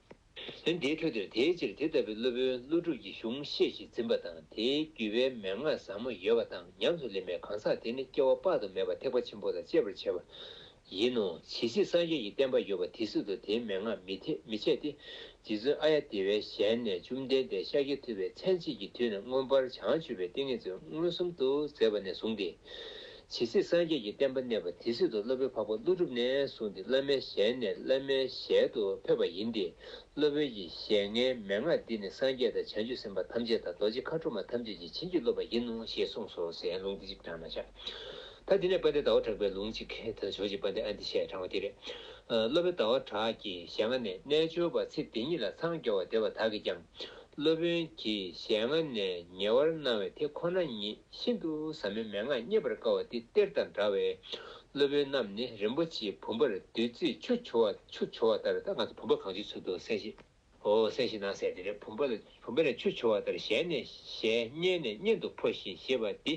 ཨ་ནི་དེའི་འཕྲོས་དེར་དེའི་ཕྱིར་དེ་ལྟ་བུའི་སློབ་དཔོན་ཀླུ་སྒྲུབ་ཀྱི་གཞུང་ཤེས་ཤིང་འཛིན་པ་དང་དེའི་བརྒྱུད་པའི་མན་ངག་ཟབ་མོ་ཡོད་པ་དང་ཉམས་སུ་ལེན་པའི་གང་ཟག་དེ་ནི་སྐྱེ་བ་དཔག་ཏུ་མེད་པ་ཐེག་པ་ཆེན་པོ་དང་བཅས་པར་བྱེད་པ། ཡིན་ནོ། ཇི་སྲིད་སངས་རྒྱས་ཀྱི་བསྟན་པ་ཡོད་པ་དེ་སྲིད་དུ་དེའི་མན་ངག་མི་འཐད་མི་འཆད་དེ། རྗེ་བཙུན་ཨཱརྱ་དེ་བའི་ཞལ་ནས་བཅོམ་ལྡན་འདས་ཤཱཀྱ་ཐུབ་པའི་མཚན་ཕྱེད་ཀྱི་དུས་ནས་མངོན་པར་བྱང་ཆུབ་པའི་ཏིང་ངེ་འཛིན་མངོན་སུམ་དུ་མཛད་པ་ནས་བཟུང་སྟེ། ཇི་སྲིད་སངས་རྒྱས་ཀྱི་བསྟན་པ་གནས་པ་དེ་སྲིད་དུ་སློབ་དཔོན་འཕགས་པ་ཀླུ་སྒྲུབ་ནས་བཟུང་སྟེ་བླ་མའི་ཞལ་ནས་བླ་མའི་ཞལ་དུ་ཕེབས་པ་ཡིན་ཏེ། སློབ་དཔོན་གྱི་ཞལ་སྔའི་མན་ངག་འདི་ནི་སངས་རྒྱས་དང་བྱང་ཆུབ་སེམས་དཔའ་ཐམས་ཅད་དང་རྡོ་རྗེ་མཁའ་འགྲོ་མ་ཐམས་ཅད་ཀྱིས་བྱིན་གྱིས་རློབ་པ་ཡིན་ནོ་ཞེས་གསུངས་སོ་ཟེར་ལུང་འདི་གཅིག་དྲངས་ན་ཆ། ད་དེ་ནས་དཔལ་ལྡན་ཟླ་བ་གྲགས་པའི་ལུང་གཅིག་ད་ཇོ་བོ་རྗེ་དཔལ་ལྡན་ཨ་ཏི་ཤས་དྲངས་པ་དེ་རེད། ཨ། སློབ་དཔོན་ཟླ་བ་གྲགས་ཀྱི་ཞལ་སྔ་ནས་རྣལ་འབྱོར་པ་ཚེ་འདི་ཉིད་ལ་འཚང་རྒྱ་བར་འདོད་པ་དག་གིས་ཀྱང་། སློབ་དཔོན་གྱི་ཞལ་སྔ་ནས་ཉེ་བར་སྣང་བའི་དེ་ཁོ་ན་ཉིད་ཤིན་ཏུ་ཟབ་མོའི་མན་ངག་རྙེད་པར་དཀའ་བ་འདི་གཏེར་དང་འདྲ་བས། སློབ་དཔོན་རྣམས་ནི་རིན་པོ་ཆེའི་བུམ་པར་བདུད་རྩིས་ཆུ་བྱུགས་པ་ཆུ་བྱུགས་པ་ལྟར། ད་ང་ཚོ་བུམ་པ་གང་ཅིའི་ཚུལ་དུ་གསན་ཞིང་། འོ་གསན་ཞིང་གནང་ཟེར་དེ་རེད། བུམ་པ་ལ་བུམ་པ་ལ་ཆུ་བྱུགས་པ་ལྟར་ཞལ་ནས་ཞལ་སྙན་ནས་སྙན་དུ་འཕོ་ཞིང་ཞེས་པ་འདི་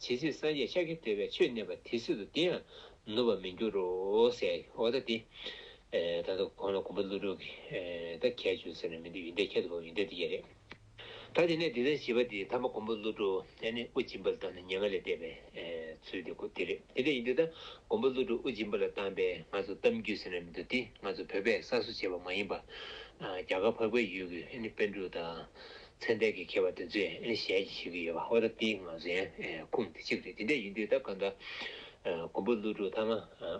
ཇི་སྲིད་སངས་རྒྱས་ཤཱཀྱ་ཐུབ་པའི་ཆོས་གནས་པ་དེ་སྲིད་དུ་དེ་ཡང་ནུབ་པར་མི་འགྱུར་རོ་ཟེར། འོ་ད་དེ་ཨེ་ད་ལྟ་གོང་ལ་མགོན་པོ་ཀླུ་སྒྲུབ་ཀྱི་ཨེ་ད་ཁྱད་ཆོས་ཟེར་ན་མི་འདུག་ཡོན་ཏན་ཁྱད་དུ་འཕགས་པའི་ཡོན་ཏན་དེ་ཡང་རེད། ད་དེ་ནས་སྡེ་ཚན་བཞི་པ་དེ་ཐ་མ་མགོན་པོ་ཀླུ་སྒྲུབ་དེ་ནི་དབུ་སྦྱིན་པ་ལ་བཏང་ནས་མྱ་ངན་ལས་འདས་པའི་ཨེ་ཚུལ་དེ་ཁོ་དེ་རེད། དེ་འདྲ་ཡིན་དུས་ད་མགོན་པོ་ཀླུ་སྒྲུབ་དབུ་སྦྱིན་པ་ལ་བཏང་པའི་ང་ཚོ་གཏམ་རྒྱུད་ཟེར་ན་མི་འདུག་དེ་ང་ཚོ་བོད་པས་གསར་བཟོ་བྱས་པ་མ་ཡིན་པ། ཨ། རྒྱ་གར་འཕགས་པའི་ཡུལ་གྱི་ཨ་ནི་པཎ་གྲུབ་དང་ཚད་ལྡན་གྱི་མཁས་པ་དེ་ཚོས་ཨ་ནི་ཞལ་གྱིས་བཞེས་ཀྱི་ཡོད་པ། འོ་ད་དེ་ང་ཚོའི་ཨེ་ཁུངས་དེ་གཅིག་རེད། དེ་འདྲ་ཡིན་དུས་ད་གང་ལྟར་ མགོན་པོ་ཀླུ་སྒྲུབ་ཐ་མ་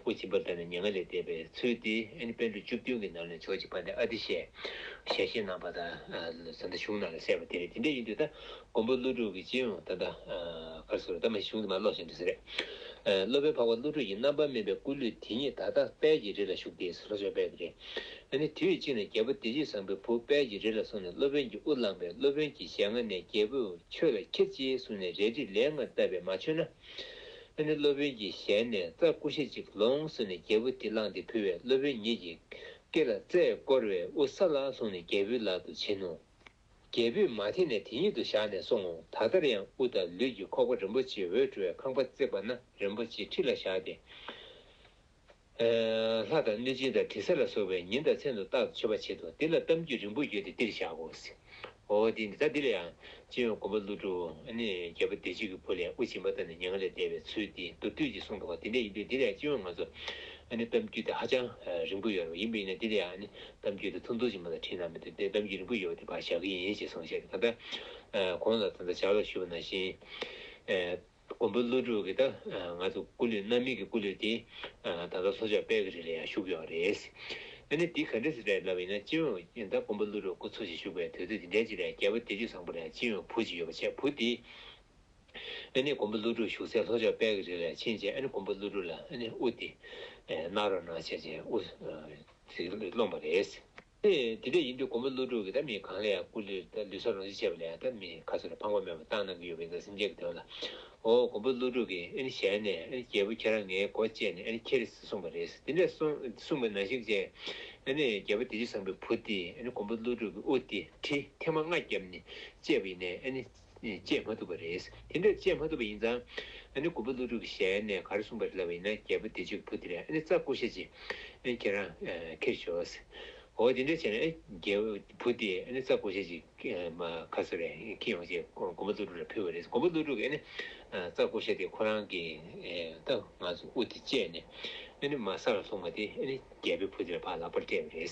དབུ་འབྱིན་པ་དང་ནི་མྱ་ངན་ལས་འདས་པའི་ཚུལ་དེ་ཨ་ནི་པཎ་གྲུབ་བཅུ་བདུན་གྱི་ནང་ནས་ཇོ་བོ་རྗེ་དཔལ་ལྡན་ཨ་ཏི་ཤས་ཞལ་བཞེས་གནང་བ་དང་ད་ལྟ་གཞུང་ནང་ལ་གསལ་བ་དེ་རེད། དེ་འདྲ་ཡིན་དུས་ད་མགོན་པོ་ཀླུ་སྒྲུབ་ཀྱི་སྤྱི་ཡོངས་ད་ལྟ་ག་རེ་ཟེར་ད་མ་གཞུང་དེ་མ་ཀློག་བཞིན་དུ་ཟེར་རེད། སློབ་དཔོན་འཕགས་པ་ཀླུ་སྒྲུབ་ཀྱི་རྣམ་པར་སྨིན་པའི་སྐུ་ལུས་དེ་ཉིད་ད་ལྟ་དཔལ་གྱི་རི་ལ་བཞུགས་ཏེ་ལྷོ་ཕྱོགས་དཔལ་གྱི་རི། ཨ་ནི་དུས་གཅིག་ན་རྒྱལ་པོ་བདེ་སྤྱོད་བཟང་པོའི་བུ་དཔལ་གྱི་རི་ལ་སོང་ནས་སློབ་དཔོན་གྱིས་དབུ་བླངས་པས་སློབ་དཔོན་གྱི་ཞལ་སྔ་ནས་རྒྱལ་པོས་ཆོས་ལ་ཁྱེར་ཅིག་གསུངས་ནས་རས་བྲིས་ལན་ལྔ་བཏབ་པས་མ་ཆོད་ན། ཨ་ནི་སློབ་དཔོན་གྱི་ཞལ་ནས་རྩྭ་ཀུ་ཤ་གཅིག་ལོངས་གསུངས་ནས་རྒྱལ་པོ་དེ་བླངས་ཏེ་ཕུལ་བས་སློབ་དཔོན་ཉིད་ཀྱིས་སྐེ་ལ་རྩྭས་བསྐོར་བས་དབུ་ས་ལ་ལྷུང་ནས་རྒྱལ་པོའི་ལག་ཏུ་བྱིན་ནོ། རྒྱལ་པོས་མ་ཐེག་ནས་དེ་ཉིད་དུ་བཞག་ནས་སོང་ངོ་། ད་ལྟར་ཡང་དབུ་དང་ལུས་ཀྱི་ཁོག་པ་རིན་པོ་ཆེའི་འོད་འཕྲོ་བའི་ཁང་པ་བརྩིགས་པ་ན་རིན་པོ་ཆེའི་ཁྲི་ལ་བཞག་སྟེ། ལྷ་དང་གནོད་སྦྱིན་དང་དྲི་ཟ་ལ་སོགས་པའི་ཉིན་དང་མཚན་དུ་རྟག་ཏུ་མཆོད་པ་བྱེད་དོ། འདི་ལ་གཏམ་རྒྱུད་རིང་པོ་ཡོད་དེ་འདིར་བཞག་གོ། འོ་དེ་འདི་ད་འདི་ལ་ཡང་སྤྱི་ཡོངས་མགོན་པོ་ཀླུ་སྒྲུབ་ཨ་ནི་རྒྱལ་པོ་བདེ་སྤྱོད་ཀྱི་བུ་ལ་དབུ་འབྱིན་པ་དང་ནི་མྱ་ངན་ལས་འདས་པའི་ཚུལ་འདི་མདོར་བསྡུས་ཀྱིས་གསུངས་འདུག་ག་དེ་འདྲ་ཡིན་དུས་འདི་ལ་ཡང་སྤྱི་ཡོངས་ང་ཚོ་ཨ་ནི་གཏམ་རྒྱུད་དེ་ཧ་ཅང་རིང་པོ་ཡོད་རེད། ཡིན་པ་ཡིན་ན་འདི་ལ་ཡང་ཨ་ནི་གཏམ་རྒྱུད་དེ་ཐུང་ཐུང་ཞིག་མ་གཏོགས་བྲིས་གནང་མི་འདུག་དེ་གཏམ་རྒྱུད་རིང་པོ་ཡོད་པ་དེ་ཕར་བཞག་གི་ཡིན་ཞེས་གསུངས་བཤད་དེ་ད་ལྟ་གོང་ལ་ད་ལྟ་ཞལ་ལག་ཞུས་པ་ནང་བཞིན། མགོན་པོ་ཀླུ་སྒྲུབ་ཀྱི་ད་ང་ཚོ་སྐུ་ལུས་རྣམ་སྨིན་གྱི་སྐུ་ལུས་དེ་ད་ལྟ་ལྷོ་ཕྱོགས་དཔལ་གྱི་རི་ལ་ཡང་བཞུགས་ཡོད་རེད། ཨ་ནི་འདི་ག་འདྲ་ཞིག་རེད་ལབ་པ་ཡིན་ན་སྤྱི་ཡོངས་ད་མགོན་པོ་ཀླུ་སྒྲུབ་སྐུ་འཚོ་ཞིང་བཞུགས་པའི་དུས་ཚོད་འདི་འདྲའི་ཅིག་ལ་རྒྱལ་པོ་བདེ་སྤྱོད་བཟང་པོ་ལ་ཡང་སྤྱི་ཡོངས་བུ་གཅིག་ཡོད་པ་བྱས། བུ་དེ་ཨ་ནི་མགོན་པོ་ཀླུ་སྒྲུབ་བཞུགས་སའི་ལྷོ་ཕྱོགས་དཔལ་གྱི་རི་ལ་ཕྱིན་བྱས་ཨ་ནི་མགོན་པོ་ཀླུ་སྒྲུབ་ལ་ཨ་ནི་དབུ་དེ་གནང་རོགས་གནང་བྱས་བྱས་དབུ་ཟིག་སློང་བ་རེད། ཨེ་དེ་འདྲ་ཡིན་དུས་མགོན་པོ་ཀླུ་སྒྲུབ་ཀྱིས་ད་མི་གང་ལ་ཡང་སྐུ་ལུས་ད་ལུས་སྲོག་རང་བཞིན་བཅད་པ་ལ་ཡང་ད་མི་ཁ་སོ་ར་ཕངས་པ་མེད་པ་བཏང་གནང་གི་ཡོད་པའི་ད་སེམས་ཅན་གྱི་དོན་ལ། འོ་མགོན་པོ་ཀླུ་སྒྲུབ་ཀྱིས་ཨེ་ནི་ཞལ་ནས་ཨེ་ནི་རྒྱལ་པོ་ཁྱེད་རང་ངའི་མགོ་བཅད་ནས་ཨེ་ནི་ཁྱེར་ཟེར་གསུངས་པ་རེད། དེ་འདྲ་གསུངས་གསུངས་པ་ནང་བཞིན་བྱས་ཨེ་ནི་རྒྱལ་པོ་བདེ་སྤྱོད་བཟང་པོའི་བུ་དེས་ཨེ་ནི་མགོན་པོ་ཀླུ་སྒྲུབ་ཀྱི་དབུ་དེ་གྲི་ཐེངས་མ་ལྔ་བརྒྱབ་ནས་བཅད་པ་ཡིན་ནའི་ཨེ་ནི་བཅད་མ་ཐུབ་པ་རེད། དེ་འདྲ་བཅད་མ་ཐུབ་པ་ཡིན་ཙང་ཨེ་ནི་མགོན་པོ་ཀླུ་སྒྲུབ་ཀྱི་ཞལ་ནས་ག་རེ་གསུངས་པ་རེད་ལབ་པ་ཡིན་ན་རྒྱལ་པོ་བདེ་སྤྱོད་ཀྱི་བུ་དེ་ལ་ཨེ་ནི་རྩྭ་ཀུ་ཤ་ཅིག་ཨེ་ནི་ཁྱེད་རང་ཁྱེར་ཤོག་ཟེར། འོ་དེ་འདྲ་བྱས་ནས་རྒྱལ་བུ་དེས་ཨ་ནི་རྩྭ་ཀུ་ཤ་ཅིག་མ་ཁ་སོ་རེ་ཁྱེར་ཡོང་བྱས་མགོན་པོ་ཀླུ་སྒྲུབ་ལ་ཕུལ་བ་རེད། མགོན་པོ་ཀླུ་སྒྲུབ་ཀྱིས་ཨ་ནི་རྩྭ་ཀུ་ཤ་དེ་ཁོ་རང་གི་ད་ང་ཚོ་དབུ་དེ་བཅད་ནས་ཨ་ནི་མ་ས་ལ་ལྷུང་བ་དེ་ཨ་ནི་རྒྱལ་པོའི་བུ་དེ་ལ་ཕར་ལག་པར་སྤྲད་པ་རེད།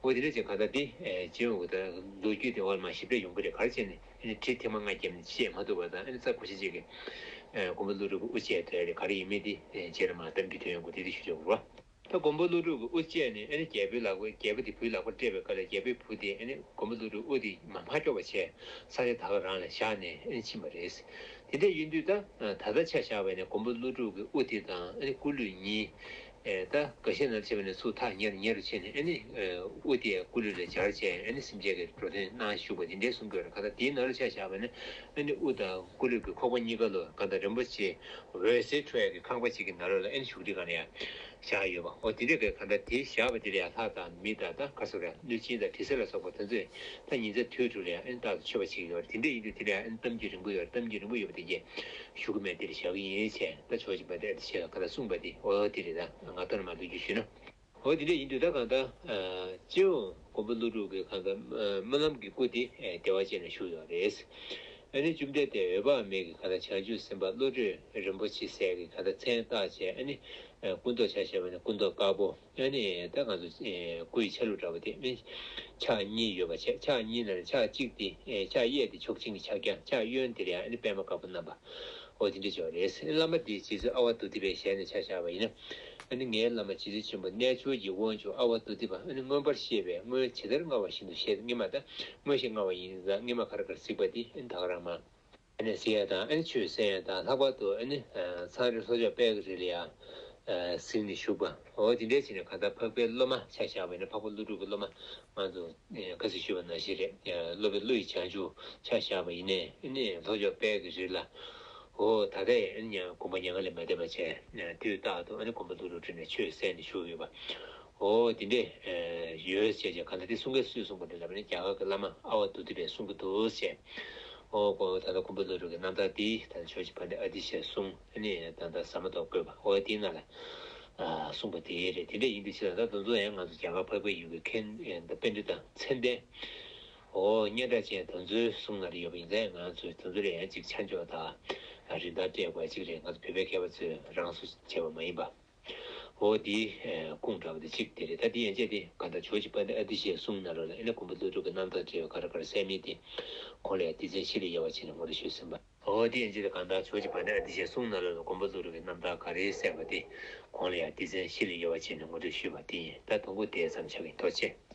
འོ་དེ་འདྲ་བྱས་གང་ལྟར་དེ་སྤྱི་ཡོངས་ཀྱི་ད་ལོ་རྒྱུས་དེ་འོག་མ་ཞིབ་ཕྲ་ཡོང་གི་རེད། ག་རེ་བྱས་ནས་ཨ་ནི་གྲི་ཐེངས་མ་ལྔ་བརྒྱབ་ནས་བཅད་མ་ཐུབ་པ་དང་ཨ་ནི་རྩྭ་ཀུ་ཤ་ཅིག་གིས་མགོན་པོ་ཀླུ་སྒྲུབ་ཀྱི་དབུ་བཅད་དོན་རེད། ག་རེ་ཡིན་མིན་དེ་རྗེས་ལ་མ་གཏམ་རྒྱུད་ཐོན་ཡོང་གི་དེ་དེ་ཞུ་ཆོག་གི་རེད་བ། ད་མགོན་པོ་ཀླུ་སྒྲུབ་ཀྱི་དབུ་བཅད་ནས་ཨ་ནི་རྒྱལ་པོའི་ལག་པ་རྒྱལ་པོ་དེ་བུའི་ལག་པར་སྤྲད་པའི་སྐབས་ལ་རྒྱལ་པོའི་བུ་དེ་ཨ་ནི་མགོན་པོ་ཀླུ་སྒྲུབ་དབུ་དེ་མ་མ་འཕྲོག་པ་བྱས་ས་ཆ་ད་ག་རང་ལ་བཞག་ནས་ཨ་ནི་ཕྱིན་པ་རེད། དེ་འདྲ་ཡིན་དུས་ད་ད་ལྟ་ཆ་བཞག་པ་ཡིན་ན་མགོན་པོ་ཀླུ་སྒྲུབ་ཀྱི་དབུ་དེ་དང་ཨ་ནི་སྐུ་ལུས་གཉིས་ཨེ་ད་འགའ་ཤས་ནང་བྱས་པ་ཡིན་ན་ཚུར་ཐག་ཉེ་རུ་ཉེ་རུ་ཕྱིན་ནས་ཨ་ནི་དབུ་དེ་སྐུ་ལུས་ལ་སྦྱར་བྱས་ཨ་ནི་སེམས་ཅན་གྱི་འགྲོ་དོན་གནང་བཞུགས་པ་དེ་འདྲའི་གསུང་གི་ཡོད་རེད། ག་ད་དེའི་ནང་ལ་ཆ་བཞག་པ་ཡིན་ན་ཨ་ནི་དབུ་དང་སྐུ་ལུས་ཀྱི་ཁོག་པ་གཉིས་ཀ་ལ་ག་ད་རིན་པོ་ཆེ་འོད་ཟེར་འཕྲོ་ཡག་གི་ཁང་པ་གཅིག་གི་ནང་ལོགས་ལ་ཨེ་ནི་བཞུགས་ཁྲི་སྒང་ལ་ཡང་བཞག་ཡོད་པ། འོ་དེ་འདྲའི་གི་གང་ལྟར་དེ་བཞག་པ་དེ་ལ་ཡང་ལྷ་དང་མི་དང་ད་ག་སོ་ར་གནོད་སྦྱིན་དང་དྲི་ཟ་ལ་སོགས་པ་དེ་ཚོས་ད་ཉིན་མཚན་དུས་དྲུག་ལ་ཡང་ཨེ་ནི་རྟག་ཏུ་མཆོད་པ་བྱེད་ཀྱི་ཡོད་རེད། དེ་འདྲ་ཡིན་དུས་དེ་ལ་ཡང་ཨེ་ནི་གཏམ་རྒྱུད་རིང་པོ་ཡོད་རེད། གཏམ་རྒྱུད་རིང་པོ་ཡོད་པ་དེ་གས་ཞུ་གི་མེད། དེ་ལ་བཞག་གི་ཡིན་བྱས་ད་ཇོ་བོ་རྗེ་དཔལ་ལྡན་ཨ་ཏི་ཤས་ལ་ག་ལ་གསུངས་པ་དེ་འོ་དེ་རེད། ད་ང་ལྟར་མ་ལོ་རྒྱུས་ཞུས་ན། འོ་དེ་འདྲ་ཡིན་དུས་ད་གང་ལྟར་སྤྱི་ཡོངས་མགོན་པོ་ཀླུ་སྒྲུབ་ཀྱི་གང་ལྟར་སྨོན་ལམ་གྱི་སྐུ་དེ་བདེ་བ་ཅན་ལ་བཞུགས་ཡོད་རེད། ཨ་ནི་བཅོམ་ལྡན་འདས་འོད་དཔག་མེད་ཀྱི་གང་ལྟར་བྱང་ཆུབ་སེམས་དཔའ་བློ་གྲོས་རིན་པོ་ཆེ་ཟེར་གྱི་གང་ལྟར་མཚན་བཏགས་བྱས་ཨ་ནི་སྐུ་མདོག་ཆ་བཞག་པ་ཡིན་ན་སྐུ་མདོག་དཀར་པོ། ཨ་ནི་ད་ང་ཚོ་སྐུ་ཡི་ཆ་ལུགས་འདྲ་བོ་དེ་ཨ་ནི་ཕྱག་གཉིས་ཡོད་པ་བྱས། ཕྱག་གཉིས་ནང་ནས་ཕྱག་གཅིག་དེ་ཕྱག་གཡས་དེ་མཆོག་སྦྱིན་གྱི་ཕྱག་རྒྱ། ཕྱག་གཡོན་དེ་ལ་ཡང་ཨ་ནི་པདྨ་དཀར་པོ་བསྣམས་པ། འོ་དེ་འདྲ་ཅིག་ཡོད་རེད། བླ་མ་དེ་རྗེ་བཙུན་ཨ་ཝ་དྷཱུ་ཏི་པའི་ཞལ་ནས་ཆ་བཞག་པ་ཡིན་ན། ཨ་ནི་ངའི་བླ་མ་རྗེ་བཙུན་ཆེན་པོ་རྣལ་འབྱོར་གྱི་དབང་ཕྱུག་ཨ་ཝ་དྷཱུ་ཏི་པ་ཨ་ནི་མངོན་པར་ཤེས་པས་སྔོན་ཇི་ལྟར་མངའ་བ་བཞིན་དུ་ཞེས་སྔོན་མ་དང་མངོན་ཤེས་མངའ་བ་ཡིན་ཙང་སྔོན་མ་ག་རེ་ག་རེ་གཟིགས་པ་དེ་ཨ་ནི་ད་ག་རང་མ། ཨ་ནི་གཟིགས་ཡ་དང་ཨ་ནི་ཆོས་གསན་ཡ་དང་ལྷག་པར་དུ་ཨ་ནི་མཚམས་རེ་ལྷོ་ཕྱོགས་དཔལ་གྱི་རི་ལ་ཡ་གཟིགས་ནས་བཞུགས་པ། འོ་དེ་འདྲའི་བྱས་ནས་གང་ལྟར་འཕགས་པའི་སློབ་མ་ཆ་བཞག་པ་ཡིན་ན་འཕགས་པ་ཀླུ་སྒྲུབ་ཀྱི་སློབ་མ། ང་ཚོ་ཁ་སང་ཞུས་པ་ནང་བཞིན་རེད། སློབ་དཔོན་ཀླུ་ཡི་བྱང་ཆུབ་ཆ་བཞག་པ་ཡིན་ནའི་ཨ་ནི་ལྷོ་ཕྱོགས་དཔལ་གྱི་རི་ལ། འོ་ད་ལྟ་ཡང་ཨ་ནི་ཡང་དགོངས་པ་མྱ་ངན་ལས་མ་འདས་པ་བྱས་དུས་རྟག་ཏུ་ཨ་ནི་མགོན་པོ་ཀླུ་སྒྲུབ་ཁྲིད་ནས་ཆོས་གསན་ནས་བཞུགས་ཡོད་པ། འོ་དེ་འདྲས་ཡོད་ཅེས་བྱས་གང་ལྟར་དེ་གསུང་མཁན་སུས་གསུངས་པ་རེད་ལབ་ན་རྒྱ་གར་གྱི་བླ་མ་ཨ་ཝ་དྷཱུ་ཏི་པས་གསུང་གི་འདུག་ཟེར། འོ་ཁོ་ད་ལྟ་མགོན་པོ་ཀླུ་སྒྲུབ་ཀྱི་རྣམ་ཐར་འདི་ད་ལྟ་ཇོ་བོ་རྗེ་དཔལ་ལྡན་ཨ་ཏི་ཤས་གསུང་ཨ་ནི་ད་ལྟ་ཟ་མ་ཏོག་བཀོད་པ་འོ་དེའི་ནང་ལ། གསུངས་པ་དེ་རེད། དེ་འདྲ་ཡིན་དུས་ཕྱིར་ད་དེ་ཚོ་ཡང་ང་ཚོ་རྒྱ་གར་འཕགས་པའི་ཡུལ་གྱི་མཁན་པཎ་ཌི་ཏ་མཚན་ལྡན། འོ་སྙན་གྲགས་ཅན་དེ་ཚོའི་གསུང་ནང་ལ་ཡོད་པ་ཡིན་ཙང་ང་ཚོས་དེ་ཚོ་ལ་ཡང་ཅིག་ཆ་འཇོག་དང་རིན་ཐང་སྤྲད་དགོས་ཅིག་རེད། ང་ཚོ་བོད་པའི་མཁས་པ་ཚོས་རང་བཟོ་བྱས་པ་མ་ཡིན་པ། འོ་དེའི་ཁུངས་འདྲ་བ་དེ་གཅིག་དེ་རེད། ད་དེ་ཡན་ཆད་དེ་གང་ལྟར་ཇོ་བོ་རྗེ་དཔལ་ལྡན་ཨ་ཏི་ཤའི་གསུང་ནང་ལོགས་ལ་ཨེ་ནས་མགོན་པོ་ཀླུ་སྒྲུབ་ཀྱི་རྣམ་ཐར་འབྲེལ་བའི་ག་རེ་ག་རེ་གསལ་མིན་དེ་གོང་ལ་ཡང་སྡེ་ཚན་བཞི་ལས་དབྱེ་བ་ཕྱེ་ནས་ངོ་སྤྲོད་ཞུས་ཟིན་པ། འོ་དེ་ཡིན་ཕྱིར་གང་ལྟར་ཇོ་བོ་རྗེ་བྷ་དྲ་ར་སྟི་ཤའི་གསུང་ནང་ལོགས་ལ་མགོན་པོ་ཀླུ་སྒྲུབ་ཀྱི་རྣམ་ཐར་ག་རེ་གསལ་བ་དེ་གོང་ལ་ཡང་སྡེ་ཚན་བཞི་ལ་དབྱེ་བ་ཕྱེ་ནས་ངོ་སྤྲོད་ཞུས་པ་དེ་ཡིན། ད་དུམ་བུ་དེ་ཙམ་བྱ་གི་ཡིན། ཐུགས་རྗེ་ཆེ།